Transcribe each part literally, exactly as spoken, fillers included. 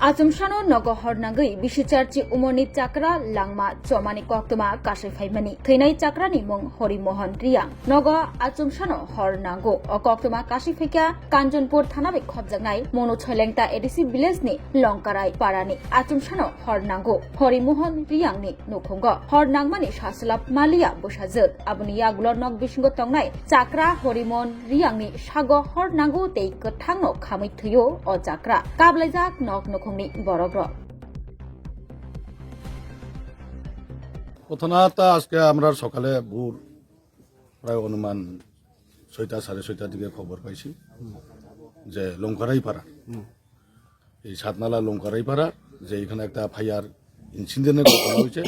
Achomsano nogo hor nangwi bisi charchi umorni chakra langma chomani koktwma kasui phaimani. Thwinai chakrani mung Horimohon Riyang. Nogo achomsano hor nango. O koktwma kasui phaikha Kanchonpur thana bai khopjaknai Monu Cholengta A D C village ni Longkarai parani. Achomsano hor nango. Horimohon Riyangni nukhungo hor nangmani saslap maliya bwsajwk. Aboni yagulo nok bisingo tongnai chakra Horimohon Riyangni sago hor nango tei kwthangno khamwi thwio o chakra. Kablaijak nok nukhungni borokrok. ঘটনাটা আজকে আমরা সকালে ভোর প্রায় অনুমান ছয়টা, সাড়ে ছয়টার দিকে খবর পাইছি যে লঙ্কারাইপাড়া, এই সাতনালা লঙ্কারাইপাড়া, যে এখানে একটা ফায়ার ইনসিডেন্টের ঘটনা হয়েছে।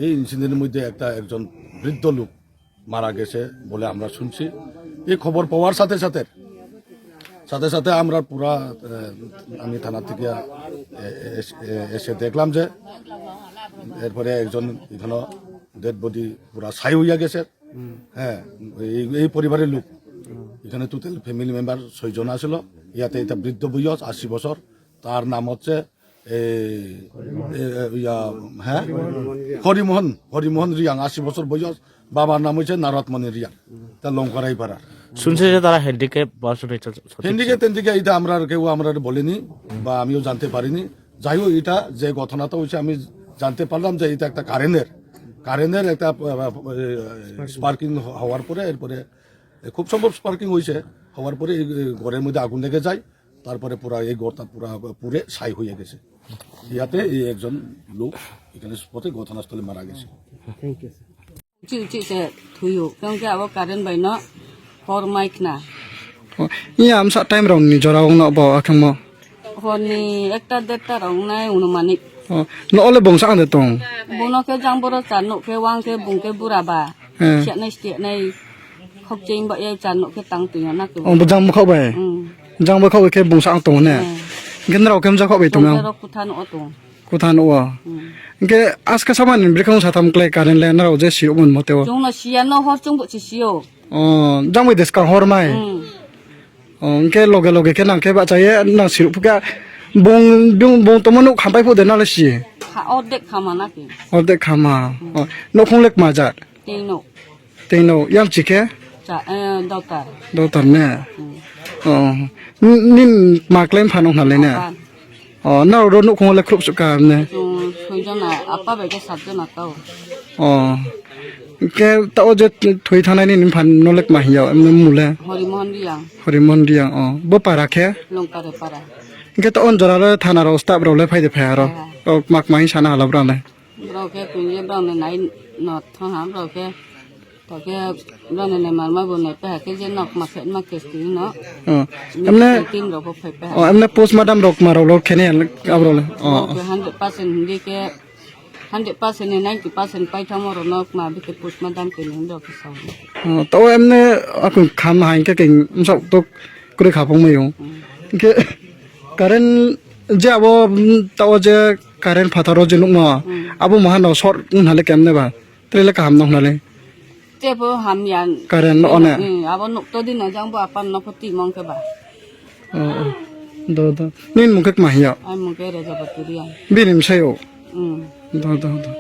এই ইনসিডেন্টের মধ্যে একটা, একজন বৃদ্ধ লোক মারা গেছে বলে আমরা শুনছি। এই খবর পাওয়ার সাথে সাথে, সাথে সাথে আমরা পুরা, আহ, আমি থানা থেকে, এ, এ, এসে, এসে দেখলাম যে এরপরে একজন এখানে ডেড বডি পুরা ছাই হইয়া গেছে। হ্যাঁ, এই, এই পরিবারের লোক এখানে টোটাল ফ্যামিলি মেম্বার ছয়জন আছিল। ইয়াতে এটা বৃদ্ধ বয়স, আশি বছর। তার নাম হচ্ছে এই, এ, ইয়া, হ্যাঁ? হরিমোহন, হরিমোহন রিয়াং, আশি বছর বয়স। বাবার নাম হচ্ছে নারদমণি রিয়াং। তা লঙ্করাইপাড়া। শুনছে যে তারা হ্যান্ডিক্যাপ বা শুনে চ-, সঠিক হ্যান্ডিক্যাপ টেন্ডিক্যাপ এটা আমরা আর কেউ আমরা আর বলিনি বা আমিও জানতে পারিনি। যাই হোক, এটা যে ঘটনাটা হয়েছে আমি জানতে পারলাম যে এটা একটা কারেন্টের, কারেন্টের একটা, আহ, আহ, স্পার্কিং হওয়ার পরে, এরপরে খুব সম্ভব স্পার্কিং হয়েছে, হওয়ার পরে এই, এই ঘরের মধ্যে আগুন লেগে যায়। তারপরে পুরা এই ঘরটা পুরা পুড়ে ছাই হয়ে গেছে। ইয়াতে এই একজন লোক এখানে স্পটে ঘটনাস্থলে মারা গেছে। Uchi uchi se thuyo, kangke abo current bai no hor mai khna. Oh, iya, amsa time rok ni jora wng no bo akhangmo. Hor ni ekta derta rok nai unumanik. Oh, no ole bongsa ang de tong. Bono khe jang boro cha no khe wang khe bung khe bura ba. Eh. Siya nai siya nai khok cheng ba ya cha no khe tang tuyo na ko. Oh, bo jang bo khok bai. Hmm. Jang bo khok khe bongsa ang tong ne. Eh. Gen rok kem ja khok bai tong. Bung khe rok kuthan o tong. Kuthan o. Hmm. Hingke aska samani bwrwkang satham klai current le narao je sirok mon mote o. Chwngno siya no hor chwngbo si siyo. O, jangbai de swkang hor mai. Hmm. O, hingke loge loge khe nang khe bachaye nang sirok phukha bong, bong, bong tomo nuk hampai phu de nale si. Kha, ordek khama na ke. Ordek khama. Hmm. O, nokhung lek majat. Tei no. Tei no, yang chikhe? Cha, eh, daughter. Daughter ne? Hmm. Oh. N-, nin ma klem phano hnale ne? Apan. Oh, na ro nuk khong le khrup suk ka ne? Chung soi jona, apa bai ke sat jona tao. Oh. Ke ta o je thui thanai ni phan no lek ma hiya, em mule? Horimohon Riyang. Horimohon Riyang, oh. Bo para khe? Longkare para. Ke ta on jora le thana ro staff ro le phai de phai aro. Phai ha. Oh, mak mai sana hala bra le. Borok khe twi je borok ni nai no thang ha, borok khe, ta khe borok ni nai mar ma bo nai pe ha khe je nok ma khe ma khe twi no. Oh, ni emne, team rok bo phai pe ha. Oh, emne postmortem rok ma rok lo khe ne abro le. Oh, borok khe hundred percent hindi khe, hundred percent ni ninety percent pai thamo rok nok ma bi khe postmortem khe ni borok khe sa. Oh, to emne akung kham hai khe keng msak tok kre khapung mai yo. Hmm. Khe current je abo, mm, ta o je Current phataro je nukma, hmm, abo maha no sor wng hale kemne ba, trele kaham no hnale. Tebo hamya. Current no one. Hmm, abo nuk to din jang bo apan no photi mong ke ba. Oh, oh. Do, do. Nin mung kek mahiya. Ai mung ke Reza Baturiya. Bini msayo. Hmm. Do, do, do.